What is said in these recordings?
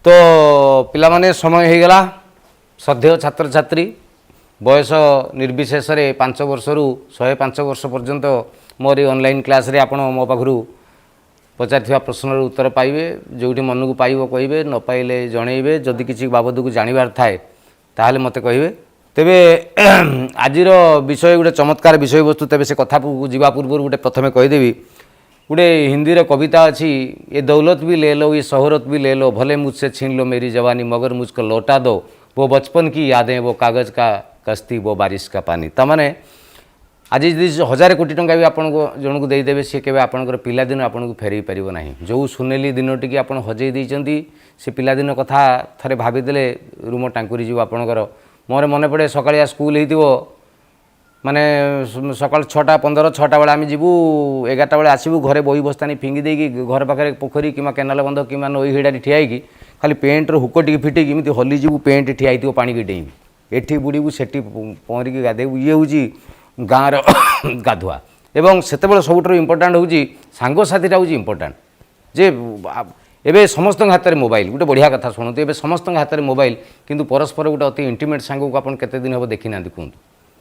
ତ ପିଲାମାନେ, ସମୟ ହେଇଗଲା। ଶ୍ରଦ୍ଧେୟ ଛାତ୍ରଛାତ୍ରୀ, ବୟସ ନିର୍ବିଶେଷରେ 5 ବର୍ଷରୁ 105 ବର୍ଷ ପର୍ଯ୍ୟନ୍ତ ମୋର ଏଇ ଅନଲାଇନ୍ କ୍ଲାସ୍ରେ ଆପଣ ମୋ ପାଖରୁ ପଚାରିଥିବା ପ୍ରଶ୍ନର ଉତ୍ତର ପାଇବେ। ଯେଉଁଠି ମନକୁ ପାଇବ କହିବେ, ନ ପାଇଲେ ଜଣେଇବେ। ଯଦି କିଛି ବାବଦକୁ ଜାଣିବାର ଥାଏ, ତାହେଲେ ମୋତେ କହିବେ। ତେବେ ଆଜିର ବିଷୟ ଗୋଟେ ଚମତ୍କାର ବିଷୟବସ୍ତୁ। ତେବେ ସେ କଥାକୁ ଯିବା ପୂର୍ବରୁ ଗୋଟେ ପ୍ରଥମେ କହିଦେବି, ଗୋଟେ ହିନ୍ଦୀର କବିତା ଅଛି, "ये दौलत भी ले लो, ये शोहरत भी ले लो, भले मुझसे छीन लो मेरी जवानी, मगर मुझको लौटा दो वो बचपन की यादें, वो कागज़ का कश्ती, वो बारिश का पानी।" ତାମାନେ ଆଜି ଯଦି 1000 କୋଟି ଟଙ୍କା ବି ଆପଣଙ୍କୁ ଜଣକୁ ଦେଇଦେବେ, ସିଏ କେବେ ଆପଣଙ୍କର ପିଲାଦିନ ଆପଣଙ୍କୁ ଫେରାଇ ପାରିବ ନାହିଁ। ଯେଉଁ ସୁନେଲି ଦିନଟିକି ଆପଣ ହଜେଇ ଦେଇଛନ୍ତି, ସେ ପିଲାଦିନ କଥା ଥରେ ଭାବିଦେଲେ ରୁମ ଟାଙ୍କୁରି ଯିବ ଆପଣଙ୍କର। ମୋର ମନେ ପଡ଼େ, ସକାଳିଆ ସ୍କୁଲ ହେଇଥିବ, ମାନେ ସକାଳ 6ଟା 15, 6ଟା ବେଳେ ଆମେ ଯିବୁ, 11ଟା ବେଳେ ଆସିବୁ। ଘରେ ବହି ବସ୍ତାନି ଫିଙ୍ଗି ଦେଇକି ଘର ପାଖରେ ପୋଖରୀ କିମ୍ବା କେନାଲ ବନ୍ଧ କିମ୍ବା ନଈ ହିଡ଼ାରେ ଠିଆ ହେଇକି ଖାଲି ପ୍ୟାଣ୍ଟର ହୁକ ଟିକେ ଫିଟେଇକି ଏମିତି ହଲିଯିବୁ, ପ୍ୟାଣ୍ଟ ଠିଆ ହେଇଥିବ, ପାଣିକି ଡେଇଁବି, ଏଠି ବୁଡ଼ିବୁ, ସେଠି ପହଁରିକି ଗାଧେଇବୁ। ଇଏ ହେଉଛି ଗାଁର ଗାଧୁଆ। ଏବଂ ସେତେବେଳେ ସବୁଠାରୁ ଇମ୍ପୋର୍ଟାଣ୍ଟ ହେଉଛି ସାଙ୍ଗସାଥିଟା ହେଉଛି ଇମ୍ପୋର୍ଟାଣ୍ଟ ଯେ ଏବେ ସମସ୍ତଙ୍କ ହାତରେ ମୋବାଇଲ। ଗୋଟେ ବଢ଼ିଆ କଥା ଶୁଣନ୍ତୁ। ଏବେ ସମସ୍ତଙ୍କ ହାତରେ ମୋବାଇଲ, କିନ୍ତୁ ପରସ୍ପର ଗୋଟେ ଅତି ଇଣ୍ଟିମେଟ୍ ସାଙ୍ଗକୁ ଆପଣ କେତେ ଦିନ ହେବ ଦେଖିନାହାନ୍ତି କୁହନ୍ତୁ।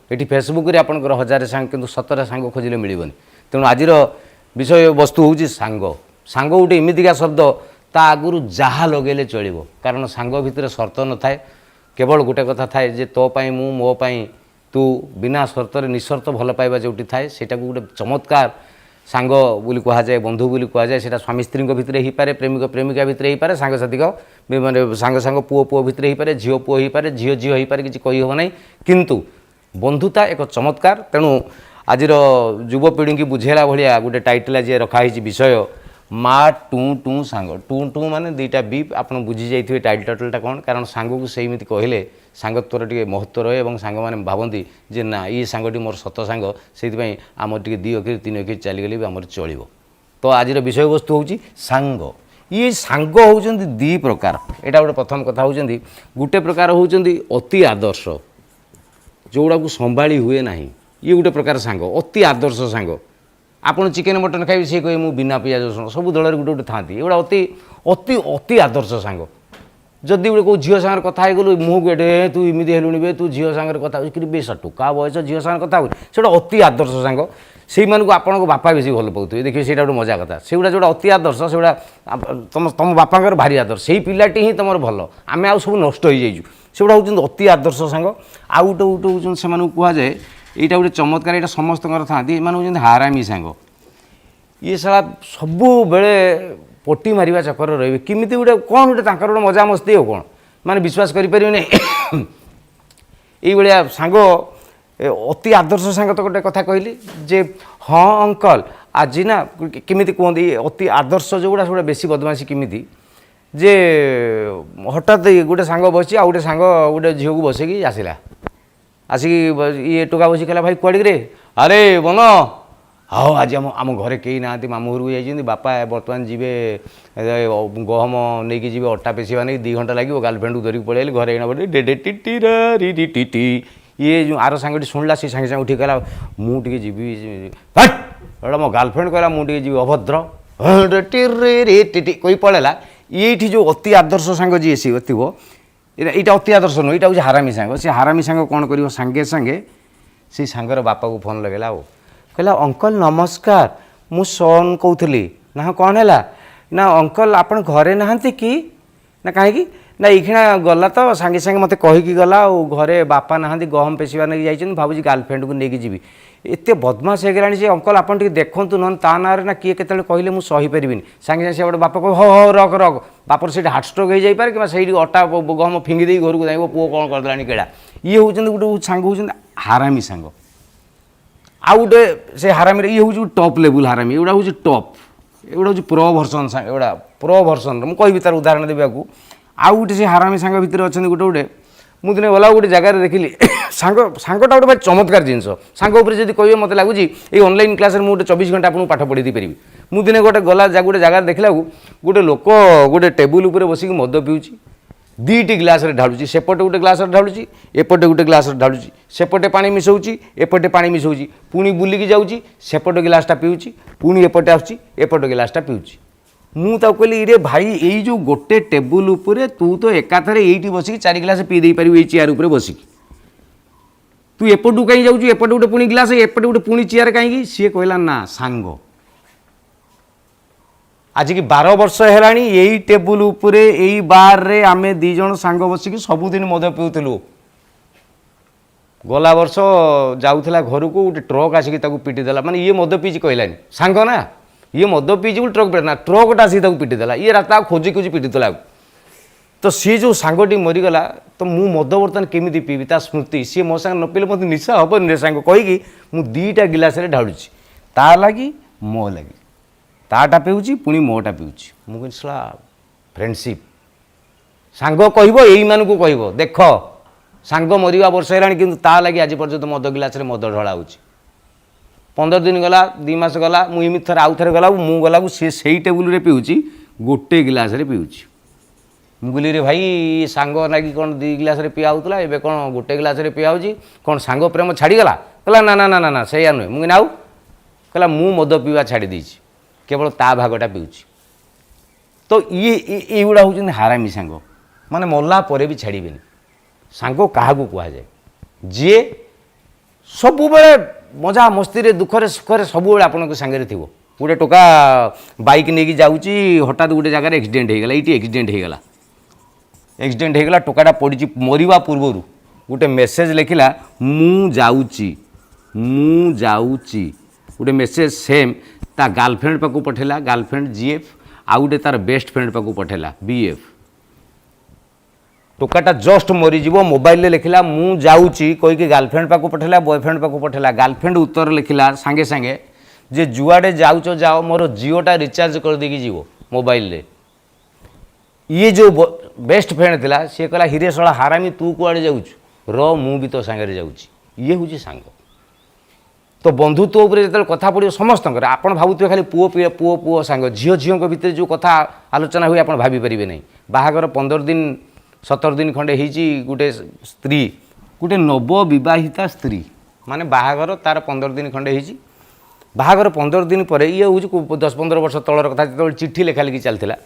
ଏଠି ଫେସବୁକ୍ରେ ଆପଣଙ୍କର ହଜାରେ ସାଙ୍ଗ, କିନ୍ତୁ ସତରେ ସାଙ୍ଗ ଖୋଜିଲେ ମିଳିବନି। ତେଣୁ ଆଜିର ବିଷୟବସ୍ତୁ ହେଉଛି ସାଙ୍ଗ। ସାଙ୍ଗ ଗୋଟେ ଏମିତିକା ଶବ୍ଦ, ତା ଆଗରୁ ଯାହା ଲଗେଇଲେ ଚଳିବ। କାରଣ ସାଙ୍ଗ ଭିତରେ ସର୍ତ୍ତ ନଥାଏ। କେବଳ ଗୋଟେ କଥା ଥାଏ ଯେ ତୋ ପାଇଁ ମୁଁ, ମୋ ପାଇଁ ତୁ, ବିନା ସର୍ତ୍ତରେ ନିଃସର୍ତ୍ତ ଭଲ ପାଇବା ଯେଉଁଠି ଥାଏ, ସେଇଟାକୁ ଗୋଟେ ଚମତ୍କାର ସାଙ୍ଗ ବୋଲି କୁହାଯାଏ, ବନ୍ଧୁ ବୋଲି କୁହାଯାଏ। ସେଇଟା ସ୍ୱାମୀ ସ୍ତ୍ରୀଙ୍କ ଭିତରେ ହେଇପାରେ, ପ୍ରେମିକ ପ୍ରେମିକା ଭିତରେ ହେଇପାରେ, ସାଙ୍ଗସାଥିଙ୍କ ମାନେ ସାଙ୍ଗ ସାଙ୍ଗ, ପୁଅ ପୁଅ ଭିତରେ ହେଇପାରେ, ଝିଅ ପୁଅ ହେଇପାରେ, ଝିଅ ଝିଅ ହେଇପାରେ, କିଛି କହିହେବ ନାହିଁ। କିନ୍ତୁ ବନ୍ଧୁତା ଏକ ଚମତ୍କାର। ତେଣୁ ଆଜିର ଯୁବପିଢ଼ିଙ୍କି ବୁଝେଇଲା ଭଳିଆ ଗୋଟେ ଟାଇଟଲ୍ ଆଜି ରଖାହେଇଛି, ବିଷୟ ମା ଟୁଁ ଟୁଁ ସାଙ୍ଗ। ଟୁଁ ଟୁଁ ମାନେ ଦୁଇଟା ବିପ୍। ଆପଣ ବୁଝି ଯାଇଥିବେ ଟାଇଟଲ୍ଟା କ'ଣ। କାରଣ ସାଙ୍ଗକୁ ସେଇମିତି କହିଲେ ସାଙ୍ଗତ୍ୱର ଟିକେ ମହତ୍ତ୍ୱ ରହେ ଏବଂ ସାଙ୍ଗମାନେ ଭାବନ୍ତି ଯେ ନା, ଇଏ ସାଙ୍ଗଟି ମୋର ସତ ସାଙ୍ଗ, ସେଇଥିପାଇଁ ଆମର ଟିକେ ଦୁଇ ଅକ୍ଷର ତିନି ଅକ୍ଷର ଚାଲିଗଲେ ବି ଆମର ଚଳିବ। ତ ଆଜିର ବିଷୟବସ୍ତୁ ହେଉଛି ସାଙ୍ଗ। ଇଏ ସାଙ୍ଗ ହେଉଛନ୍ତି ଦୁଇ ପ୍ରକାର। ଏଇଟା ଗୋଟେ ପ୍ରଥମ କଥା। ହେଉଛନ୍ତି ଗୋଟେ ପ୍ରକାର ହେଉଛନ୍ତି ଅତି ଆଦର୍ଶ, ଯେଉଁଗୁଡ଼ାକୁ ସମ୍ଭାଳି ହୁଏ ନାହିଁ। ଇଏ ଗୋଟେ ପ୍ରକାର ସାଙ୍ଗ, ଅତି ଆଦର୍ଶ ସାଙ୍ଗ। ଆପଣ ଚିକେନ୍ ମଟନ୍ ଖାଇବେ, ସିଏ କହିବେ ମୁଁ ବିନା ପିଆଜ ରସୁଣ। ସବୁ ଦଳରେ ଗୋଟେ ଗୋଟେ ଥାନ୍ତି। ଏଗୁଡ଼ା ଅତି ଅତି ଅତି ଆଦର୍ଶ ସାଙ୍ଗ। ଯଦି ଗୋଟେ କେଉଁ ଝିଅ ସାଙ୍ଗରେ କଥା ହେଇଗଲୁ, ମୁହଁକୁ ଏଠେ, ତୁ ଏମିତି ହେଲୁଣି ବେ, ତୁ ଝିଅ ସାଙ୍ଗରେ କଥା ହଉଛୁ କି? ବେଶ ଟୋକା ବୟସ, ଝିଅ ସାଙ୍ଗରେ କଥା ହଉ। ସେଇଟା ଅତି ଆଦର୍ଶ ସାଙ୍ଗ। ସେଇମାନଙ୍କୁ ଆପଣଙ୍କ ବାପା ବେଶୀ ଭଲ ପାଉଥିବେ, ଦେଖିବେ। ସେଇଟା ଗୋଟେ ମଜା କଥା। ସେଗୁଡ଼ା ଯେଉଁଟା ଅତି ଆଦର୍ଶ, ସେଗୁଡ଼ା ତମ ତମ ବାପାଙ୍କର ଭାରି ଆଦର୍ଶ। ସେଇ ପିଲାଟି ହିଁ ତୁମର ଭଲ, ଆମେ ଆଉ ସବୁ ନଷ୍ଟ ହେଇଯାଇଛୁ। ସେଗୁଡ଼ା ହେଉଛନ୍ତି ଅତି ଆଦର୍ଶ ସାଙ୍ଗ। ଆଉ ଗୋଟେ ଗୋଟେ ହେଉଛନ୍ତି, ସେମାନଙ୍କୁ କୁହାଯାଏ, ଏଇଟା ଗୋଟେ ଚମତ୍କାର, ଏଇଟା ସମସ୍ତଙ୍କର ଥାନ୍ତି, ଏମାନେ ହେଉଛନ୍ତି ହାରାମି ସାଙ୍ଗ। ଇଏ ଶଳା ସବୁବେଳେ ପଟି ମାରିବା ଚକ୍କରରେ ରହିବେ। କେମିତି ଗୋଟେ କ'ଣ ଗୋଟେ ତାଙ୍କର ଗୋଟେ ମଜାମସ୍ତି ଆଉ କ'ଣ, ମାନେ ବିଶ୍ୱାସ କରିପାରିବେନି। ଏଇଭଳିଆ ସାଙ୍ଗ, ଅତି ଆଦର୍ଶ ସାଙ୍ଗ ତ ଗୋଟେ କଥା କହିଲି ଯେ ହଁ ଅଙ୍କଲ, ଆଜି ନା କେମିତି କୁହନ୍ତି, ଅତି ଆଦର୍ଶ ଯେଉଁଗୁଡ଼ା ସେଗୁଡ଼ା ବେଶୀ ବଦମାସି। କେମିତି ଯେ ହଠାତ୍ ଗୋଟେ ସାଙ୍ଗ ବସିଛି, ଆଉ ଗୋଟେ ସାଙ୍ଗ ଗୋଟେ ଝିଅକୁ ବସେଇକି ଆସିଲା। ଆସିକି ଇଏ ଟୋକା ବସି କହିଲା, "ଭାଇ, କୁଆଡ଼ିକି ରେ?" "ଆରେ ବନ, ହଉ, ଆଜି ଆମ ଘରେ କେହି ନାହାନ୍ତି, ମାମୁଁ ଘରକୁ ଯାଇଛନ୍ତି। ବାପା ବର୍ତ୍ତମାନ ଯିବେ, ଗହମ ନେଇକି ଯିବେ ଅଟା ପେଶିବା ନେଇକି, 2 ଘଣ୍ଟା ଲାଗିବ। ଗାର୍ଲଫ୍ରେଣ୍ଡକୁ ଧରିକି ପଳେଇଲି ଘରେ, ଏଇନା ବଡେ ଡେ ଡେ ଟି ଟି ରା ରି ରି ଟି ଟି।" ଇଏ ଯେଉଁ ଆର ସାଙ୍ଗଟି ଶୁଣିଲା, ସେ ସାଙ୍ଗେ ସାଙ୍ଗେ ଉଠିକି କହିଲା, "ମୁଁ ଟିକେ ଯିବି।" "ହଟ୍, ଏଇଟା ମୋ ଗାର୍ଲଫ୍ରେଣ୍ଡ କହିଲା, ମୁଁ ଟିକେ ଯିବି, ଅଭଦ୍ର।" ଟି ରେ ରେ ଟି ଟି କହି ପଳେଇଲା। ଏଇଠି ଯେଉଁ ଅତି ଆଦର୍ଶ ସାଙ୍ଗ ଯିଏ ସିଏ ଥିବ, ଏଇଟା ଅତି ଆଦର୍ଶ ନୁହେଁ, ଏଇଟା ହେଉଛି ହାରାମି ସାଙ୍ଗ। ସେ ହାରାମି ସାଙ୍ଗ କ'ଣ କରିବ? ସାଙ୍ଗେ ସାଙ୍ଗେ ସେଇ ସାଙ୍ଗର ବାପାକୁ ଫୋନ୍ ଲଗେଇଲା ଆଉ କହିଲା, "ଅଙ୍କଲ ନମସ୍କାର, ମୁଁ ସନ୍ କହୁଥିଲି।" "ନା, ହଁ, କ'ଣ ହେଲା?" "ନା ଅଙ୍କଲ, ଆପଣ ଘରେ ନାହାନ୍ତି କି?" "ନା, କାହିଁକି?" "ନା, ଏଇଖିଣା ଗଲା ତ ସାଙ୍ଗେ ସାଙ୍ଗେ ମୋତେ କହିକି ଗଲା, ଆଉ ଘରେ ବାପା ନାହାନ୍ତି, ଗହମ ପେଶିବା ନେଇକି ଯାଇଛନ୍ତି, ଭାବୁଛି ଗାର୍ଲଫ୍ରେଣ୍ଡକୁ ନେଇକି ଯିବି। ଏତେ ବଦମାସ ହେଇଗଲାଣି ସେ, ଅଙ୍କଲ ଆପଣ ଟିକେ ଦେଖନ୍ତୁ, ନହେଲେ ତା ନାଁରେ ନା କିଏ କେତେବେଳେ କହିଲେ ମୁଁ ସହିପାରିବିନି।" ସାଙ୍ଗେ ସାଙ୍ଗେ ସେ ଗୋଟେ ବାପା କହିବ, "ହଉ ହଉ, ରଖ ରଖ।" ବାପର ସେଇଠି ହାର୍ଟ ଷ୍ଟ୍ରୋକ୍ ହେଇଯାଇପାରେ କିମ୍ବା ସେଇଠି ଅଟା ଗହମ ଫିଙ୍ଗି ଦେଇ ଘରକୁ ଯାଇବ, ପୁଅ କ'ଣ କରିଦେଲାଣି କେଡ଼ା। ଇଏ ହେଉଛନ୍ତି ଗୋଟେ ସାଙ୍ଗ, ହେଉଛନ୍ତି ହାରାମି ସାଙ୍ଗ। ଆଉ ଗୋଟେ ସେ ହାରାମିରେ ଇଏ ହେଉଛି ଟପ୍ ଲେବୁଲ୍ ହାରାମି। ଏଗୁଡ଼ା ହେଉଛି ଟପ୍, ଏଗୁଡ଼ା ହେଉଛି ପ୍ରୋ ଭର୍ସନ୍ ସାଙ୍ଗ। ଏଗୁଡ଼ା ପ୍ରୋ ଭର୍ସନ୍ର ମୁଁ କହିବି ତାର ଉଦାହରଣ ଦେବାକୁ। ଆଉ ଗୋଟେ ସେ ହାରାମି ସାଙ୍ଗ ଭିତରେ ଅଛନ୍ତି ଗୋଟେ ଗୋଟେ। ମୁଁ ଦିନେ ଗଲା ଗୋଟେ ଜାଗାରେ ଦେଖିଲି ସାଙ୍ଗ। ସାଙ୍ଗଟା ଗୋଟେ ଭାରି ଚମତ୍କାର ଜିନିଷ। ସାଙ୍ଗ ଉପରେ ଯଦି କହିବେ, ମୋତେ ଲାଗୁଛି ଏଇ ଅନଲାଇନ୍ କ୍ଲାସ୍ରେ ମୁଁ ଗୋଟେ 24 ଘଣ୍ଟା ଆପଣଙ୍କୁ ପାଠ ପଢ଼େଇ ଦେଇପାରିବି। ମୁଁ ଦିନେ ଗୋଟେ ଗଲା ଗୋଟେ ଜାଗାରେ ଦେଖିଲାକୁ ଗୋଟେ ଲୋକ ଗୋଟେ ଟେବୁଲ୍ ଉପରେ ବସିକି ମଦ ପିଉଛି। ଦୁଇଟି ଗ୍ଲାସରେ ଢାଳୁଛି। ସେପଟେ ଗୋଟେ ଗ୍ଲାସରେ ଢାଳୁଛି, ଏପଟେ ଗୋଟେ ଗ୍ଲାସରେ ଢାଳୁଛି। ସେପଟେ ପାଣି ମିଶାଉଛି, ଏପଟେ ପାଣି ମିଶାଉଛି। ପୁଣି ବୁଲିକି ଯାଉଛି, ସେପଟେ ଗ୍ଲାସଟା ପିଉଛି। ପୁଣି ଏପଟେ ଆସୁଛି, ଏପଟେ ଗ୍ଲାସଟା ପିଉଛି। ମୁଁ ତାକୁ କହିଲି, ଇରେ ଭାଇ, ଏଇ ଯେଉଁ ଗୋଟେ ଟେବୁଲ ଉପରେ ତୁ ତ ଏକାଥରେ ଏଇଠି ବସିକି 4 ଗ୍ଲାସ ପିଇ ଦେଇପାରିବୁ, ଏଇ ଚେୟାର ଉପରେ ବସିକି। ତୁ ଏପଟକୁ କାହିଁ ଯାଉଛୁ? ଏପଟେ ଗୋଟେ ପୁଣି ଗ୍ଲାସ, ଏପଟେ ଗୋଟେ ପୁଣି ଚେୟାର କାହିଁକି? ସିଏ କହିଲା, ନା ସାଙ୍ଗ, ଆଜିକି 12 ବର୍ଷ ହେଲାଣି ଏଇ ଟେବୁଲ ଉପରେ, ଏଇ ବାରରେ ଆମେ 2 ଜଣ ସାଙ୍ଗ ବସିକି ସବୁଦିନ ମଦ ପିଉଥିଲୁ। ଗଲା ବର୍ଷ ଯାଉଥିଲା ଘରକୁ, ଗୋଟେ ଟ୍ରକ୍ ଆସିକି ତାକୁ ପିଟି ଦେଲା। ମାନେ ଇଏ ମଦ ପିଇଛି କହିଲାନି, ସାଙ୍ଗ ନା, ଇଏ ମଦ ପିଇଛି ବୋଲି ଟ୍ରକ୍ ପିଟି ନା, ଟ୍ରକ୍ଟା ଆସିକି ତାକୁ ପିଟି ଦେଲା। ଇଏ ରାସ୍ତା ଖୋଜି ଖୋଜି ପିଟିଥିଲା। ତ ସିଏ ଯେଉଁ ସାଙ୍ଗଟି ମରିଗଲା, ତ ମୁଁ ମଦ ବର୍ତ୍ତମାନ କେମିତି ପିଇବି? ତା ସ୍ମୃତି, ସିଏ ମୋ ସାଙ୍ଗେ ନ ପିଇଲେ ମୋତେ ନିଶା ହେବନି ରେ ସାଙ୍ଗ କହିକି ମୁଁ 2ଟା ଗିଲାସରେ ଢାଳୁଛି, ତା ଲାଗି, ମୋ ଲାଗି। ତାଟା ପିଉଛି, ପୁଣି ମୋଟା ପିଉଛି। ମୁଁ କହିଲି, ଶଳା, ଫ୍ରେଣ୍ଡସିପ୍ ସାଙ୍ଗ କହିବ ଏଇମାନଙ୍କୁ କହିବ। ଦେଖ, ସାଙ୍ଗ ମରିବା ବର୍ଷ ହେଲାଣି, କିନ୍ତୁ ତା ଲାଗି ଆଜି ପର୍ଯ୍ୟନ୍ତ ମଦ ଗିଲାସରେ ମଦ ଢଳା ହେଉଛି। 15 ଦିନ ଗଲା, 2 ମାସ ଗଲା, ମୁଁ ଏମିତି ଥରେ ଆଉ ଥରେ ଗଲାକୁ, ମୁଁ ଗଲାକୁ ସିଏ ସେଇ ଟେବୁଲରେ ପିଉଛି, ଗୋଟେ ଗିଲାସରେ ପିଉଛି। ମୁଁ କହିଲି, ରେ ଭାଇ, ସାଙ୍ଗ ନାଗି କ'ଣ 2 ଗିଲାସରେ ପିଆ ହେଉଥିଲା, ଏବେ କ'ଣ ଗୋଟେ ଗିଲାସରେ ପିଆ ହେଉଛି? କ'ଣ ସାଙ୍ଗ ପ୍ରେମ ଛାଡ଼ିଗଲା? କହିଲା, ନା ନା ନା ନା ନା, ସେଇଆ ନୁହେଁ। ମୁଁ କହିଲି, ଆଉ? କହିଲା, ମୁଁ ମଦ ପିଇବା ଛାଡ଼ି ଦେଇଛି, କେବଳ ତା ଭାଗଟା ପିଉଛି। ତ ଇଏ ଏଇଗୁଡ଼ା ହେଉଛନ୍ତି ହାରାମି ସାଙ୍ଗ, ମାନେ ମଲା ପରେ ବି ଛାଡ଼ିବେନି। ସାଙ୍ଗ କାହାକୁ କୁହାଯାଏ? ଯିଏ ସବୁବେଳେ ମଜା ମସ୍ତିରେ, ଦୁଃଖରେ ସୁଖରେ ସବୁବେଳେ ଆପଣଙ୍କ ସାଙ୍ଗରେ ଥିବ। ଗୋଟେ ଟୋକା ବାଇକ୍ ନେଇକି ଯାଉଛି, ହଠାତ୍ ଗୋଟେ ଜାଗାରେ ଆକ୍ସିଡେଣ୍ଟ ହେଇଗଲା। ଏଇଠି ଆକ୍ସିଡେଣ୍ଟ ହେଇଗଲା, ଆକ୍ସିଡେଣ୍ଟ ହେଇଗଲା, ଟୋକାଟା ପଡ଼ିଛି। ମରିବା ପୂର୍ବରୁ ଗୋଟେ ମେସେଜ ଲେଖିଲା, ମୁଁ ଯାଉଛି, ମୁଁ ଯାଉଛି। ଗୋଟେ ମେସେଜ ସେମ୍ ତା ଗାର୍ଲଫ୍ରେଣ୍ଡ ପାଖକୁ ପଠେଇଲା, ଗାର୍ଲଫ୍ରେଣ୍ଡ ଜିଏଫ୍, ଆଉ ଗୋଟେ ତାର ବେଷ୍ଟ ଫ୍ରେଣ୍ଡ ପାଖକୁ ପଠେଇଲା, ବିଏଫ୍। ଟୋକାଟା ଜଷ୍ଟ ମରିଯିବ, ମୋବାଇଲରେ ଲେଖିଲା ମୁଁ ଯାଉଛି କହିକି ଗାର୍ଲଫ୍ରେଣ୍ଡ ପାଖକୁ ପଠେଇଲା, ବୟଫ୍ରେଣ୍ଡ ପାଖକୁ ପଠେଇଲା। ଗାର୍ଲଫ୍ରେଣ୍ଡ ଉତ୍ତର ଲେଖିଲା ସାଙ୍ଗେ ସାଙ୍ଗେ ଯେ ଯୁଆଡ଼େ ଯାଉଛ ଯାଅ, ମୋର ଜିଓଟା ରିଚାର୍ଜ କରିଦେଇକି ଯିବ ମୋବାଇଲରେ। ଇଏ ଯେଉଁ ବେଷ୍ଟ ଫ୍ରେଣ୍ଡ ଥିଲା, ସିଏ କହିଲା, ହିରେ ଶଳା ହାରାମି, ତୁ କୁଆଡ଼େ ଯାଉଛୁ? ର, ମୁଁ ବି ତୋ ସାଙ୍ଗରେ ଯାଉଛି। ଇଏ ହେଉଛି ସାଙ୍ଗ। ତ ବନ୍ଧୁତ୍ୱ ଉପରେ ଯେତେବେଳେ କଥା ପଡ଼ିବ ସମସ୍ତଙ୍କର, ଆପଣ ଭାବୁଥିବେ ଖାଲି ପୁଅ ପୁଅ ପୁଅ ପୁଅ ସାଙ୍ଗ, ଝିଅ ଝିଅଙ୍କ ଭିତରେ ଯେଉଁ କଥା ଆଲୋଚନା ହୁଏ ଆପଣ ଭାବିପାରିବେ ନାହିଁ। ବାହାଘର 15 ଦିନ 17 ଦିନ ଖଣ୍ଡେ ହେଇଛି, ଗୋଟେ ସ୍ତ୍ରୀ, ଗୋଟେ ନବବିବାହିତା ସ୍ତ୍ରୀ, ମାନେ ବାହାଘର ତାର 15 ଦିନ ଖଣ୍ଡେ ହେଇଛି। ବାହାଘର 15 ଦିନ ପରେ, ଇଏ ହେଉଛି 10-15 ବର୍ଷ ତଳର କଥା, ଯେତେବେଳେ ଚିଠି ଲେଖାଲେଖି ଚାଲିଥିଲା।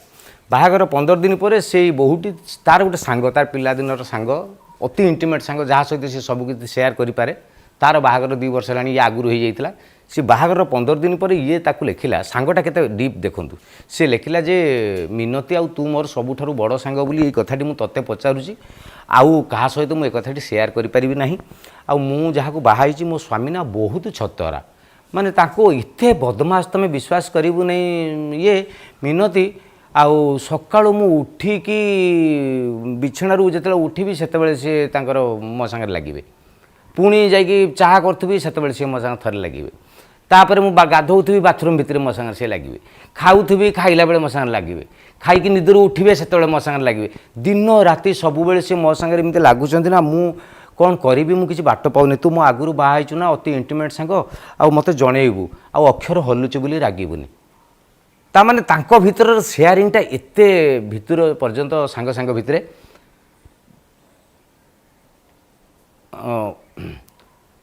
ବାହାଘର 15 ଦିନ ପରେ ସେଇ ବୋହୂଟି ତାର ଗୋଟେ ସାଙ୍ଗ, ତାର ପିଲାଦିନର ସାଙ୍ଗ, ଅତି ଇଣ୍ଟିମେଟ୍ ସାଙ୍ଗ, ଯାହା ସହିତ ସେ ସବୁ କିଛି ସେୟାର କରିପାରେ, ତାର ବାହାଘର 2 ବର୍ଷ ହେଲାଣି, ଇଏ ଆଗରୁ ହେଇଯାଇଥିଲା। ସେ ବାହାଘର 15 ଦିନ ପରେ ଇଏ ତାକୁ ଲେଖିଲା। ସାଙ୍ଗଟା କେତେ ଡିପ୍ ଦେଖନ୍ତୁ। ସେ ଲେଖିଲା ଯେ ମିନତି, ଆଉ ତୁ ମୋର ସବୁଠାରୁ ବଡ଼ ସାଙ୍ଗ ବୋଲି ଏଇ କଥାଟି ମୁଁ ତୋତେ ପଚାରୁଛି। ଆଉ କାହା ସହିତ ମୁଁ ଏ କଥାଟି ସେୟାର କରିପାରିବି ନାହିଁ। ଆଉ ମୁଁ ଯାହାକୁ ବାହା ହେଇଛି, ମୋ ସ୍ୱାମୀ ନା ବହୁତ ଛତରା, ମାନେ ତାଙ୍କୁ ଏତେ ବଦମାସ, ତୁମେ ବିଶ୍ୱାସ କରିବୁ ନାହିଁ ଇଏ ମିନତି। ଆଉ ସକାଳୁ ମୁଁ ଉଠିକି ବିଛଣାରୁ ଯେତେବେଳେ ଉଠିବି, ସେତେବେଳେ ସିଏ ତାଙ୍କର ମୋ ସାଙ୍ଗରେ ଲାଗିବେ। ପୁଣି ଯାଇକି ଚାହା କରୁଥିବି, ସେତେବେଳେ ସିଏ ମୋ ସାଙ୍ଗରେ ଥରେ ଲାଗିବେ। ତାପରେ ମୁଁ ଗାଧୋଉଥିବି, ବାଥରୁମ୍ ଭିତରେ ମୋ ସାଙ୍ଗରେ ସିଏ ଲାଗିବେ। ଖାଉଥିବି, ଖାଇଲା ବେଳେ ମୋ ସାଙ୍ଗରେ ଲାଗିବେ। ଖାଇକି ନିଦରୁ ଉଠିବେ, ସେତେବେଳେ ମୋ ସାଙ୍ଗରେ ଲାଗିବେ। ଦିନ ରାତି ସବୁବେଳେ ସିଏ ମୋ ସାଙ୍ଗରେ ଏମିତି ଲାଗୁଛନ୍ତି ନା, ମୁଁ କ'ଣ କରିବି, ମୁଁ କିଛି ବାଟ ପାଉନି। ତୁ ମୋ ଆଗରୁ ବାହା ହେଇଛୁ ନା, ଅତି ଇଣ୍ଟିମେଟ୍ ସାଙ୍ଗ, ଆଉ ମୋତେ ଜଣେଇବୁ, ଆଉ ଅକ୍ଷର ହଲୁଛି ବୋଲି ରାଗିବୁନି। ତାମାନେ ତାଙ୍କ ଭିତରର ସେୟାରିଂଟା ଏତେ ଭିତର ପର୍ଯ୍ୟନ୍ତ ସାଙ୍ଗ ସାଙ୍ଗ ଭିତରେ।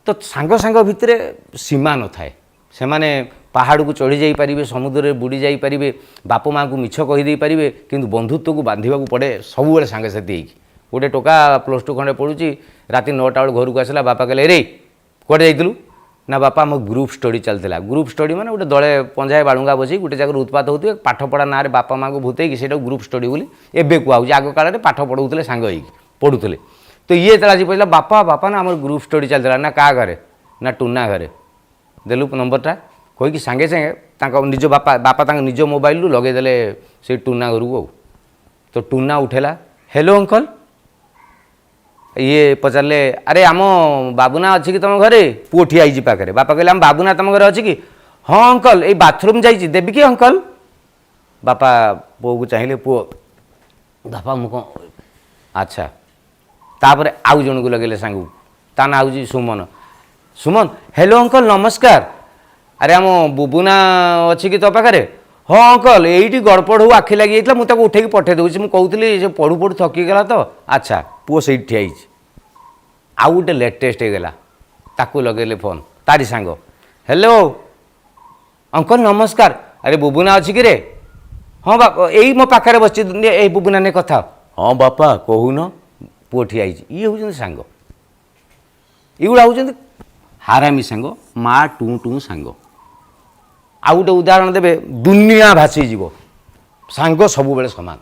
ତ ସାଙ୍ଗ ସାଙ୍ଗ ଭିତରେ ସୀମା ନଥାଏ। ସେମାନେ ପାହାଡ଼କୁ ଚଢ଼ି ଯାଇପାରିବେ, ସମୁଦ୍ରରେ ବୁଡ଼ି ଯାଇପାରିବେ, ବାପା ମାଆଙ୍କୁ ମିଛ କହିଦେଇପାରିବେ, କିନ୍ତୁ ବନ୍ଧୁତ୍ୱକୁ ବାନ୍ଧିବାକୁ ପଡ଼େ ସବୁବେଳେ ସାଙ୍ଗସାଥି ହେଇକି। ଗୋଟେ ଟୋକା +2 ଖଣ୍ଡେ ପଢ଼ୁଛି, ରାତି 9ଟା ବେଳକୁ ଘରକୁ ଆସିଲା। ବାପା କହିଲେ, ରେ, କୁଆଡ଼େ ଯାଇଥିଲୁ? ନା ବାପା, ଆମ ଗ୍ରୁପ୍ ଷ୍ଟଡ଼ି ଚାଲିଥିଲା। ଗ୍ରୁପ୍ ଷ୍ଟଡ଼ି ମାନେ ଗୋଟେ ଦଳେ ପଞ୍ଝାଏ ବାଳୁଙ୍ଗା ବସିକି ଗୋଟେ ଜାଗାରେ ଉତ୍ପାତ ହେଉଥିବେ, ପାଠପଢ଼ା ନାଁରେ ବାପା ମାଆଙ୍କୁ ଭୂତେଇକି, ସେଇଟାକୁ ଗ୍ରୁପ୍ ଷ୍ଟଡ଼ି ବୋଲି ଏବେ କୁହାହେଉଛି। ଆଗ କାଳରେ ପାଠ ପଢ଼ଉଥିଲେ, ସାଙ୍ଗ ହେଇକି ପଢ଼ୁଥିଲେ। ତ ଇଏ ଯେତେବେଳେ ଆଜି ପଚାରିଲା, ବାପା ବାପା, ନା ଆମର ଗ୍ରୁପ୍ ଷ୍ଟଡ଼ି ଚାଲିଥିଲା। ନା କାହା ଘରେ? ନା ଟୁନା ଘରେ। ଦେଲୁ ନମ୍ବରଟା କହିକି ସାଙ୍ଗେ ସାଙ୍ଗେ ତାଙ୍କ ନିଜ ବାପା, ବାପା ତାଙ୍କ ନିଜ ମୋବାଇଲରୁ ଲଗେଇଦେଲେ ସେଇ ଟୁନା ଘରକୁ। ଆଉ ତ ଟୁନା ଉଠେଇଲା, ହ୍ୟାଲୋ ଅଙ୍କଲ। ଇଏ ପଚାରିଲେ, ଆରେ ଆମ ବାବୁନା ଅଛି କି ତୁମ ଘରେ? ପୁଅ ଠିଆ ହେଇଛି ପାଖରେ। ବାପା କହିଲେ, ଆମ ବାବୁନା ତୁମ ଘରେ ଅଛି କି? ହଁ ଅଙ୍କଲ, ଏଇ ବାଥରୁମ୍ ଯାଇଛି, ଦେବି କି ଅଙ୍କଲ? ବାପା ପୁଅକୁ ଚାହିଁଲେ। ପୁଅ, ବାପା ମୁଁ କ'ଣ? ଆଚ୍ଛା। ତାପରେ ଆଉ ଜଣକୁ ଲଗେଇଲେ ସାଙ୍ଗକୁ, ତା ନାଁ ହେଉଛି ସୁମନ। ସୁମନ, ହ୍ୟାଲୋ ଅଙ୍କଲ, ନମସ୍କାର। ଆରେ ଆମ ବୁବୁନା ଅଛି କି ତୋ ପାଖରେ? ହଁ ଅଙ୍କଲ, ଏଇଠି ଗଡ଼ପଡ଼ ହଉ ଆଖି ଲାଗିଯାଇଥିଲା, ମୁଁ ତାକୁ ଉଠେଇକି ପଠେଇ ଦେଉଛି। ମୁଁ କହୁଥିଲି, ସେ ପଢ଼ୁ ପଢ଼ୁ ଥକିଗଲା ତ। ଆଚ୍ଛା, ପୁଅ ସେଇଠି ଠିଆ ହେଇଛି। ଆଉ ଗୋଟେ ଲେଟେଷ୍ଟ ହେଇଗଲା, ତାକୁ ଲଗେଇଲେ ଫୋନ୍, ତାରି ସାଙ୍ଗ। ହ୍ୟାଲୋ ଅଙ୍କଲ, ନମସ୍କାର। ଆରେ ବୁବୁନା ଅଛି କି ରେ? ହଁ ବାପ, ଏଇ ମୋ ପାଖରେ ବସିଛି, ଏଇ ବୁବୁନା ନେ କଥା। ହଁ ବାପା କହୁନ, ପୁଅ ଠିଆ ହେଇଛି। ଇଏ ହେଉଛନ୍ତି ସାଙ୍ଗ, ଏଗୁଡ଼ା ହେଉଛନ୍ତି ହାରାମି ସାଙ୍ଗ, ମା ଟୁଁ ଟୁଁ ସାଙ୍ଗ। ଆଉ ଗୋଟେ ଉଦାହରଣ ଦେବେ, ଦୁନିଆ ଭାସିଯିବ। ସାଙ୍ଗ ସବୁବେଳେ ସମାନ।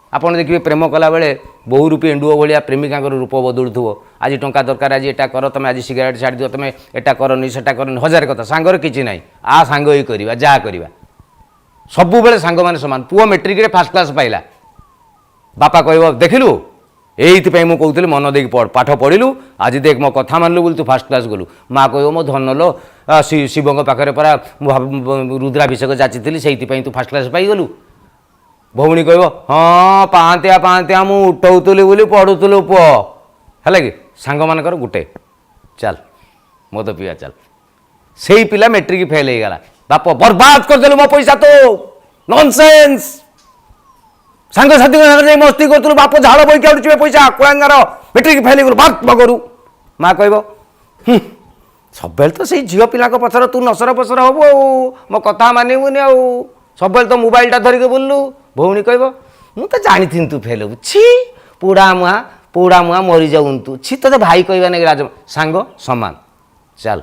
ଆପଣ ଦେଖିବେ ପ୍ରେମ କଲାବେଳେ ବହୁରୂପୀ ଏଣ୍ଡୁଅ ଭଳିଆ ପ୍ରେମିକାଙ୍କର ରୂପ ବଦଳୁଥିବ। ଆଜି ଟଙ୍କା ଦରକାର, ଆଜି ଏଟା କର, ତୁମେ ଆଜି ସିଗାରେଟ୍ ଛାଡ଼ିଦିଅ, ତୁମେ ଏଟା କରନି ସେଟା କରନି, ହଜାର କଥା। ସାଙ୍ଗର କିଛି ନାହିଁ, ଆ ସାଙ୍ଗ ହେଇ କରିବା ଯାହା କରିବା, ସବୁବେଳେ ସାଙ୍ଗମାନେ ସମାନ। ପୁଅ ମେଟ୍ରିକରେ ଫାର୍ଷ୍ଟ କ୍ଲାସ୍ ପାଇଲା, ବାପା କହିବ ଦେଖିଲୁ ଏଇଥିପାଇଁ ମୁଁ କହୁଥିଲି ମନ ଦେଇକି ପଢ଼, ପାଠ ପଢ଼ିଲୁ, ଆଜି ଦେଖ ମୋ କଥା ମାନିଲୁ ବୋଲି ତୁ ଫାର୍ଷ୍ଟ କ୍ଲାସ୍ ଗଲୁ। ମା କହିବ ମୋ ଧନ ଲୋ, ଶିବଙ୍କ ପାଖରେ ପରା ମୁଁ ରୁଦ୍ରାଭିଷେକ ଯାଚିଥିଲି, ସେଇଥିପାଇଁ ତୁ ଫାର୍ଷ୍ଟ କ୍ଲାସ୍ ପାଇଗଲୁ। ଭଉଣୀ କହିବ ହଁ ପାହାନ୍ତିଆ ପାହାନ୍ତିଆ ମୁଁ ଉଠଉଥିଲି ବୋଲି ପଢ଼ୁଥିଲୁ ପୁଅ। ହେଲା କି ସାଙ୍ଗମାନଙ୍କର ଗୋଟେ ଚାଲ ମଦ ପିଇବା ଚାଲ। ସେଇ ପିଲା ମେଟ୍ରିକ ଫେଲ୍ ହେଇଗଲା, ବାପ ବର୍ବାଦ କରିଦେଲୁ ମୋ ପଇସା ତୁ, ନନସେନ୍ସ। ସାଙ୍ଗସାଥିଙ୍କ ସାଙ୍ଗରେ ଯାଇ ମସ୍ତି କରୁଥିଲୁ, ବାପ ଝାଳ ବୋହିକି ଆଣୁଥିବେ ପଇସା, କୁଳାଙ୍ଗାର ମେଟ୍ରିକ ଫେଲ୍ ହେଇଗଲୁ, ବାପ କରୁ। ମା କହିବ ସବୁବେଳେ ତ ସେଇ ଝିଅ ପିଲାଙ୍କ ପଛରେ ତୁ ନସର ପସର ହବୁ ଆଉ ମୋ କଥା ମାନିବୁନି, ଆଉ ସବୁବେଳେ ତ ମୋବାଇଲଟା ଧରିକି ବୁଲିଲୁ। ଭଉଣୀ କହିବ ମୁଁ ତ ଜାଣିଥିଲି ତୁ ଫେଲ୍ ହବୁ, ଛି ପୋଡ଼ା ମୁହାଁ ପୋଡ଼ା ମୁହାଁ ମରିଯାଉନି ତୁ, ଛି ତୋତେ ଭାଇ କହିବା ନାଇଁ ରାଜ। ସାଙ୍ଗ ସମାନ, ଚାଲ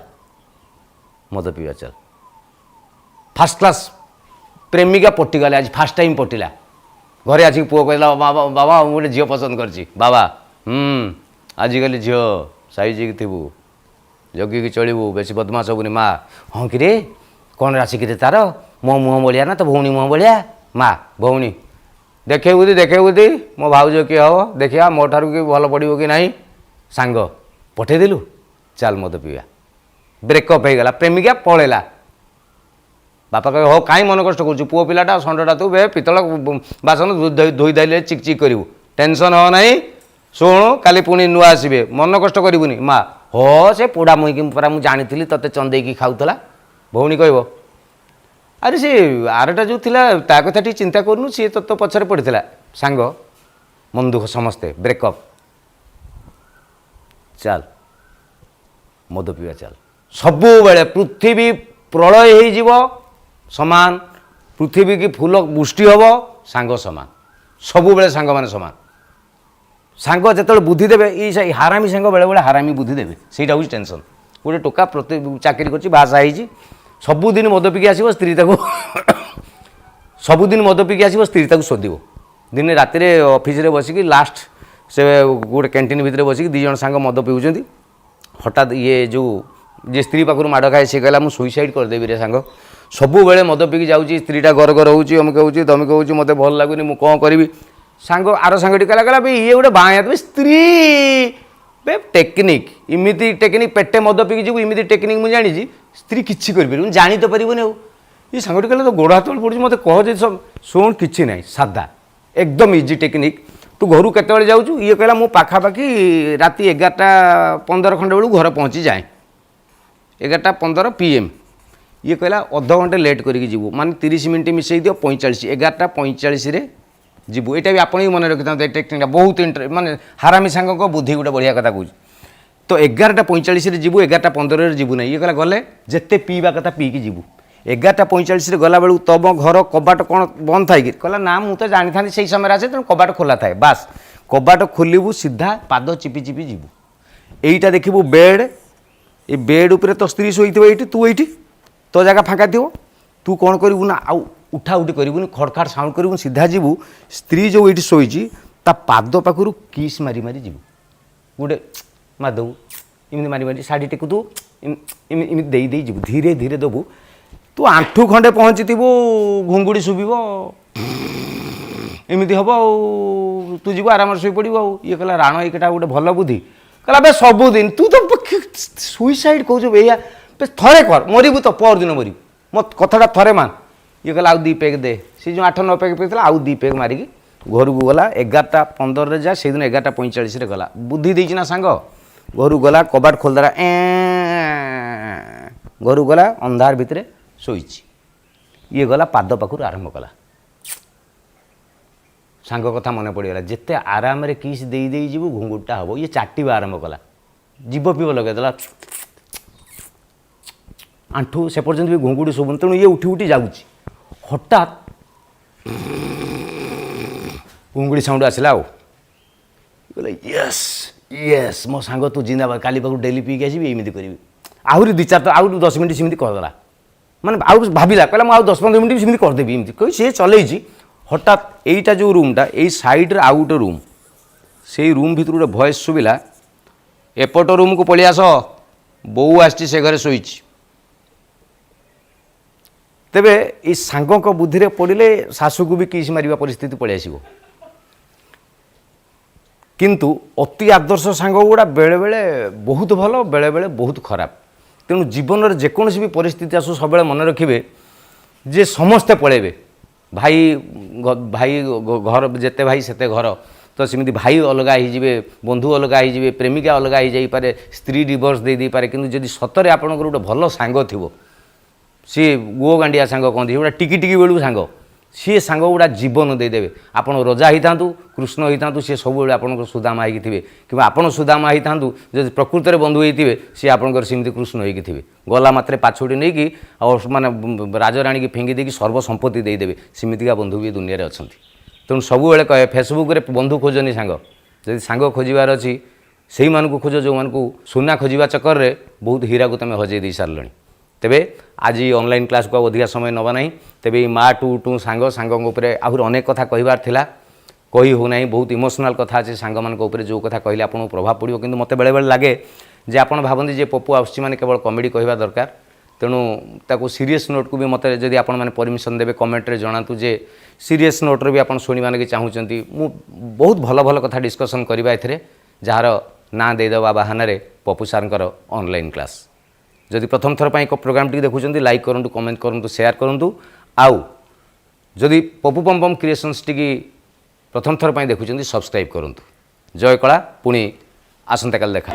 ମଦ ପିଇବା ଚାଲ। ଫାର୍ଷ୍ଟ କ୍ଲାସ୍ ପ୍ରେମିକା ପଟିଗଲା, ଆଜି ଫାର୍ଷ୍ଟ ଟାଇମ୍ ପଟିଲା। ଘରେ ଆସିକି ପୁଅ କହିଲା ବାବା ବାବା ମୁଁ ଗୋଟେ ଝିଅ ପସନ୍ଦ କରିଛି। ବାବା ଆଜିକାଲି ଝିଅ ସାଇଜ୍ ହେଇକି ଥିବୁ, ଜଗିକି ଚଳିବୁ, ବେଶୀ ବଦମାସ ହେବୁନି। ମା ହଁ କିରେ କ'ଣ ରାଶି କିରେ ତାର, ମୋ ମୁହଁ ଭଳିଆ ନା ତୋ ଭଉଣୀ ମୁହଁ ଭଳିଆ? ମା ଭଉଣୀ ଦେଖେଇବୁ ଦି ଦେଖେଇବୁ ଦି, ମୋ ଭାଉଜ କିଏ ହେବ ଦେଖିବା, ମୋ ଠାରୁ କି ଭଲ ପଡ଼ିବ କି ନାହିଁ। ସାଙ୍ଗ ପଠେଇଦେଲୁ, ଚାଲ ମଦ ପିଇବା। ବ୍ରେକଅପ୍ ହେଇଗଲା, ପ୍ରେମିକା ପଳେଇଲା। ବାପା କହିବେ ହଉ କାହିଁ ମନ କଷ୍ଟ କରୁଛୁ, ପୁଅ ପିଲାଟା ଷଣ୍ଢଟା ତୁ, ବେ ପିତ୍ତଳ ବାସନ ଧୋଇ ଧାଇଲେ ଚିକ୍ ଚିକ୍ କରିବୁ, ଟେନସନ୍ ହେବ ନାହିଁ, ଶୁଣୁ କାଲି ପୁଣି ନୂଆ ଆସିବେ, ମନ କଷ୍ଟ କରିବୁନି। ମା ହୋ ସେ ପୋଡ଼ା ମୁଇଁକି ପରା ମୁଁ ଜାଣିଥିଲି ତୋତେ ଚନ୍ଦେଇକି ଖାଉଥିଲା। ଭଉଣୀ କହିବ ଆରେ ସେ ଆରଟା ଯେଉଁ ଥିଲା ତା କଥା ଟିକେ ଚିନ୍ତା କରୁନୁ, ସିଏ ତ ତୋ ପଛରେ ପଡ଼ିଥିଲା। ସାଙ୍ଗ ମନ ଦୁଃଖ ସମସ୍ତେ, ବ୍ରେକଅପ୍, ଚାଲ ମଦ ପିଇବା ଚାଲ। ସବୁବେଳେ ପୃଥିବୀ ପ୍ରଳୟ ହେଇଯିବ ସମାନ, ପୃଥିବୀ କି ଫୁଲ ବୃଷ୍ଟି ହେବ ସାଙ୍ଗ ସମାନ, ସବୁବେଳେ ସାଙ୍ଗମାନେ ସମାନ। ସାଙ୍ଗ ଯେତେବେଳେ ବୁଦ୍ଧି ଦେବେ, ଏଇ ହାରାମି ସାଙ୍ଗ ବେଳେବେଳେ ହାରାମି ବୁଦ୍ଧି ଦେବେ, ସେଇଟା ହେଉଛି ଟେନସନ୍। ଗୋଟେ ଟୋକା ପ୍ରତି ଚାକିରି କରୁଛି, ବାହାସାହା ହେଇଛି, ସବୁଦିନ ମଦ ପିଇକି ଆସିବ, ସ୍ତ୍ରୀ ତାକୁ ସବୁଦିନ ମଦ ପିଇକି ଆସିବ, ସ୍ତ୍ରୀ ତାକୁ ଶୋଧିବ। ଦିନେ ରାତିରେ ଅଫିସରେ ବସିକି ଲାଷ୍ଟ ସେ ଗୋଟେ କ୍ୟାଣ୍ଟିନ୍ ଭିତରେ ବସିକି ଦୁଇ ଜଣ ସାଙ୍ଗ ମଦ ପିଉଛନ୍ତି। ହଠାତ୍ ଇଏ ଯେଉଁ ଯିଏ ସ୍ତ୍ରୀ ପାଖରୁ ମାଡ଼ ଖାଏ ସେ କହିଲା ମୁଁ ସୁଇସାଇଡ଼୍ କରିଦେବି ରେ ସାଙ୍ଗ, ସବୁବେଳେ ମଦ ପିଇକି ଯାଉଛି, ସ୍ତ୍ରୀଟା ଗର ଗର ହେଉଛି, ଅମୁକ ହେଉଛି ତମୁକ ହେଉଛି, ମୋତେ ଭଲ ଲାଗୁନି, ମୁଁ କ'ଣ କରିବି। ସାଙ୍ଗ ଆର ସାଙ୍ଗଟି କହିଲା, କହିଲା ଇଏ ଗୋଟେ ବାଁ ସ୍ତ୍ରୀ ବେ ଟେକ୍ନିକ୍, ଏମିତି ଟେକ୍ନିକ୍, ପେଟେ ମଦ ପିଇକି ଯିବୁ ଏମିତି ଟେକ୍ନିକ୍ ମୁଁ ଜାଣିଛି, ସ୍ତ୍ରୀ କିଛି କରିପାରିବୁନି, ଜାଣି ତ ପାରିବୁନି। ଆଉ ଇଏ ସାଙ୍ଗଟି କହିଲା ତ ଗୋଡ଼ ହାତ ପଡ଼ୁଛି, ମୋତେ କହ ଯେ ସବୁ ଶୁଣ, କିଛି ନାହିଁ, ସାଧା ଏକଦମ ଇଜି ଟେକ୍ନିକ୍, ତୁ ଘରୁ କେତେବେଳେ ଯାଉଛୁ? ଇଏ କହିଲା ମୁଁ ପାଖାପାଖି ରାତି 11:15 ଖଣ୍ଡେ ବେଳକୁ ଘରେ ପହଞ୍ଚି ଯାଏ, 11:15 PM। ଇଏ କହିଲା ଅଧଘଣ୍ଟେ ଲେଟ୍ କରିକି ଯିବୁ, ମାନେ 30 ମିନିଟ୍ ମିଶାଇ ଦିଅ 45, 11:45ରେ ଯିବୁ। ଏଇଟା ବି ଆପଣ ବି ମନେ ରଖିଥାନ୍ତୁ, ଏ ଟେକ୍ନିକ୍ଟା ବହୁତ ମାନେ ହାରାମି ସାଙ୍ଗଙ୍କ ବୁଦ୍ଧି ଗୋଟେ ବଢ଼ିଆ କଥା କହୁଛି। ତ 11:45ରେ ଯିବୁ, 11:15ରେ ଯିବୁ ନାହିଁ। ଇଏ କହିଲା ଗଲେ ଯେତେ ପିଇବା କଥା ପିଇକି ଯିବୁ। 11:45ରେ ଗଲାବେଳକୁ ତମ ଘର କବାଟ କ'ଣ ବନ୍ଦ ଥାଏ କି? କହିଲା ନା ମୁଁ ତ ଜାଣିଥାନ୍ତି ସେଇ ସମୟରେ ଆସେ, ତେଣୁ କବାଟ ଖୋଲା ଥାଏ। ବାସ୍ କବାଟ ଖୋଲିବୁ, ସିଧା ପାଦ ଚିପି ଚିପି ଯିବୁ। ଏଇଟା ଦେଖିବୁ ବେଡ଼୍, ଏ ବେଡ଼୍ ଉପରେ ତୋ ସ୍ତ୍ରୀ ଶୋଇଥିବ ଏଇଠି, ତୁ ଏଇଠି, ତୋ ଜାଗା ଫାଙ୍କା ଥିବ। ତୁ କ'ଣ କରିବୁ ନା ଆଉ ଉଠା ଉଠି କରିବୁନି, ଖଡ଼ଖାଡ଼ ସାଉଣ୍ଡ କରିବୁନି, ସିଧା ଯିବୁ। ସ୍ତ୍ରୀ ଯେଉଁ ଏଇଠି ଶୋଇଛି ତା ପାଦ ପାଖରୁ କିସ୍ ମାରି ମାରି ଯିବୁ, ଗୋଟେ ମାରିଦେବୁ ଏମିତି ମାରି ମାରି, ଶାଢ଼ୀ ଟେକୁଥିବୁ ଏମିତି ଦେଇ ଦେଇ ଯିବୁ, ଧୀରେ ଧୀରେ ଦେବୁ। ତୁ ଆଣ୍ଠୁ ଖଣ୍ଡେ ପହଞ୍ଚିଥିବୁ ଘୁଙ୍ଗୁଡ଼ି ଶୁଭିବ, ଏମିତି ହେବ, ଆଉ ତୁ ଯିବୁ ଆରାମରେ ଶୋଇପଡ଼ିବୁ। ଆଉ ଇଏ କହିଲା ରାଣ ଏଇଟା ଗୋଟେ ଭଲ ବୁଦ୍ଧି। କହିଲା ବେ ସବୁଦିନ ତୁ ତ ସୁଇସାଇଡ଼୍ କହୁଛୁ, ଏଇଆ ଥରେ କର ମରିବୁ ତ ପରଦିନ ମରିବୁ, ମୋ କଥାଟା ଥରେ ମାନ। ଇଏ କହିଲା ଆଉ 2 ପେଗ୍ ଦେ, ସେ ଯେଉଁ 8-9 ପେଗ୍ ପିଇଥିଲା ଆଉ 2 ପେଗ୍ ମାରିକି ଘରକୁ ଗଲା। 11:15ରେ ଯା, ସେଇଦିନ 11:45ରେ ଗଲା। ବୁଦ୍ଧି ଦେଇଛି ନା ସାଙ୍ଗ। ଘରକୁ ଗଲା, କବାଟ ଖୋଲିଦେଲା, ଏ ଘରକୁ ଗଲା, ଅନ୍ଧାର ଭିତରେ ଶୋଇଛି। ଇଏ ଗଲା ପାଦ ପାଖରୁ ଆରମ୍ଭ କଲା। ସାଙ୍ଗ କଥା ମନେ ପଡ଼ିଗଲା, ଯେତେ ଆରାମରେ କିସ୍ ଦେଇ ଦେଇ ଯିବୁ ଘୁଙ୍ଗୁରଟା ହେବ। ଇଏ ଚାଟିବା ଆରମ୍ଭ କଲା, ଜିଭ ଫିବ ଲଗେଇଦେଲା, ଆଣ୍ଠୁ ସେ ପର୍ଯ୍ୟନ୍ତ ବି ଘୁଙ୍ଗୁଡ଼ି ଶୁଭୁନି, ତେଣୁ ଇଏ ଉଠି ଉଠି ଯାଉଛି। ହଠାତ୍ ଘୁଙ୍ଗୁଡ଼ି ସାଉଣ୍ଡ ଆସିଲା। ଆଉ କହିଲେ, "ୟେସ୍, ୟେସ୍, ମୋ ସାଙ୍ଗ ତୁ ଜିନ୍ଦାବାଦ। କାଲି ପାଖକୁ ଡେଲି ପିଇକି ଆସିବି, ଏମିତି କରିବି।" ଆହୁରି ଦୁଇ ଚାରି, ଆଉ 10 ମିନିଟ୍ ସେମିତି କରିଦେଲା। ମାନେ ଆଉ ଭାବିଲା, କହିଲା, ମୁଁ ଆଉ 10-15 ମିନିଟ୍ ସେମିତି କରିଦେବି। ଏମିତି କହି ସିଏ ଚଲେଇଛି। ହଠାତ୍ ଏଇଟା ଯେଉଁ ରୁମ୍ଟା, ଏଇ ସାଇଡ଼୍ରେ ଆଉ ଗୋଟେ ରୁମ୍, ସେଇ ରୁମ୍ ଭିତରୁ ଗୋଟେ ଭଏସ୍ ଶୁଭିଲା, "ଏପଟ ରୁମ୍କୁ ପଳେଇ ଆସ, ବୋଉ ଆସିଛି, ସେ ଘରେ ଶୋଇଛି।" ତେବେ ଏଇ ସାଙ୍ଗଙ୍କ ବୁଦ୍ଧିରେ ପଡ଼ିଲେ ଶାଶୁକୁ ବି କିସ୍ ମାରିବା ପରିସ୍ଥିତି ପଳେଇ ଆସିବ। କିନ୍ତୁ ଅତି ଆଦର୍ଶ ସାଙ୍ଗ ଗୁଡ଼ା ବେଳେବେଳେ ବହୁତ ଭଲ, ବେଳେବେଳେ ବହୁତ ଖରାପ। ତେଣୁ ଜୀବନରେ ଯେକୌଣସି ବି ପରିସ୍ଥିତି ଆସୁ, ସବୁବେଳେ ମନେ ରଖିବେ ଯେ ସମସ୍ତେ ପଳେଇବେ। ଭାଇ ଭାଇ ଘର, ଯେତେ ଭାଇ ସେତେ ଘର। ତ ସେମିତି ଭାଇ ଅଲଗା ହେଇଯିବେ, ବନ୍ଧୁ ଅଲଗା ହେଇଯିବେ, ପ୍ରେମିକା ଅଲଗା ହେଇଯାଇପାରେ, ସ୍ତ୍ରୀ ଡିଭୋର୍ସ ଦେଇ ଦେଇପାରେ। କିନ୍ତୁ ଯଦି ସତରେ ଆପଣଙ୍କର ଗୋଟେ ଭଲ ସାଙ୍ଗ ଥିବ, ସିଏ ଗୁଅ ଗାଣ୍ଡିଆ ସାଙ୍ଗ କହନ୍ତି, ସେଗୁଡ଼ା ଟିକି ଟିକି ବେଳକୁ ସାଙ୍ଗ, ସିଏ ସାଙ୍ଗ ଗୁଡ଼ା ଜୀବନ ଦେଇଦେବେ। ଆପଣ ରଜା ହେଇଥାନ୍ତୁ, କୃଷ୍ଣ ହେଇଥାନ୍ତୁ, ସିଏ ସବୁବେଳେ ଆପଣଙ୍କର ସୁଦାମା ହେଇକି ଥିବେ। କିମ୍ବା ଆପଣ ସୁଦାମା ହେଇଥାନ୍ତୁ, ଯଦି ପ୍ରକୃତରେ ବନ୍ଧୁ ହେଇଥିବେ, ସିଏ ଆପଣଙ୍କର ସେମିତି କୃଷ୍ଣ ହେଇକି ଥିବେ। ଗଲା ମାତ୍ରେ ପାଛୋଟି ନେଇକି ଆଉ ମାନେ ରାଜରାଣୀକି ଫିଙ୍ଗି ଦେଇକି ସର୍ବ ସମ୍ପତ୍ତି ଦେଇଦେବେ। ସେମିତିକା ବନ୍ଧୁ ବି ଦୁନିଆରେ ଅଛନ୍ତି। ତେଣୁ ସବୁବେଳେ କହେ, ଫେସବୁକ୍ରେ ବନ୍ଧୁ ଖୋଜନି ସାଙ୍ଗ। ଯଦି ସାଙ୍ଗ ଖୋଜିବାର ଅଛି, ସେଇମାନଙ୍କୁ ଖୋଜ ଯେଉଁମାନଙ୍କୁ ସୁନା ଖୋଜିବା ଚକରରେ ବହୁତ ହୀରାକୁ ତୁମେ ହଜେଇ ଦେଇ ସାରିଲଣି। ତେବେ ଆଜି ଅନଲାଇନ୍ କ୍ଲାସ୍କୁ ଆଉ ଅଧିକା ସମୟ ନେବା ନାହିଁ। ତେବେ ଏଇ ମା ଟୁ ଟୁ ସାଙ୍ଗ, ସାଙ୍ଗଙ୍କ ଉପରେ ଆହୁରି ଅନେକ କଥା କହିବାର ଥିଲା, କହି ହେଉନାହିଁ। ବହୁତ ଇମୋସନାଲ୍ କଥା ଅଛି ସାଙ୍ଗମାନଙ୍କ ଉପରେ, ଯେଉଁ କଥା କହିଲେ ଆପଣଙ୍କୁ ପ୍ରଭାବ ପଡ଼ିବ। କିନ୍ତୁ ମୋତେ ବେଳେବେଳେ ଲାଗେ ଯେ ଆପଣ ଭାବନ୍ତି ଯେ ପପୁ ଆସୁଛି ମାନେ କେବଳ କମେଡ଼ି କହିବା ଦରକାର। ତେଣୁ ତାକୁ ସିରିୟସ୍ ନୋଟ୍କୁ ବି ମୋତେ ଯଦି ଆପଣମାନେ ପରମିସନ୍ ଦେବେ, କମେଣ୍ଟରେ ଜଣାନ୍ତୁ ଯେ ସିରିୟସ୍ ନୋଟ୍ରେ ବି ଆପଣ ଶୁଣିବା ଲାଗି ଚାହୁଁଛନ୍ତି। ମୁଁ ବହୁତ ଭଲ ଭଲ କଥା ଡିସ୍କସନ୍ କରିବା ଏଥିରେ, ଯାହାର ନାଁ ଦେଇଦେବା ବାହାନାରେ ପପୁ ସାର୍ଙ୍କର ଅନଲାଇନ୍ କ୍ଲାସ୍। ଯଦି ପ୍ରଥମ ଥର ପାଇଁ ଏକ ପ୍ରୋଗ୍ରାମଟି ଦେଖୁଛନ୍ତି, ଲାଇକ୍ କରନ୍ତୁ, କମେଣ୍ଟ କରନ୍ତୁ, ସେୟାର କରନ୍ତୁ। ଆଉ ଯଦି ପପୁ ପମ୍ପମ୍ କ୍ରିଏସନ୍ସ ଟିକି ପ୍ରଥମ ଥର ପାଇଁ ଦେଖୁଛନ୍ତି, ସବସ୍କ୍ରାଇବ୍ କରନ୍ତୁ। ଜୟ କଳା। ପୁଣି ଆସନ୍ତାକାଲି ଦେଖା।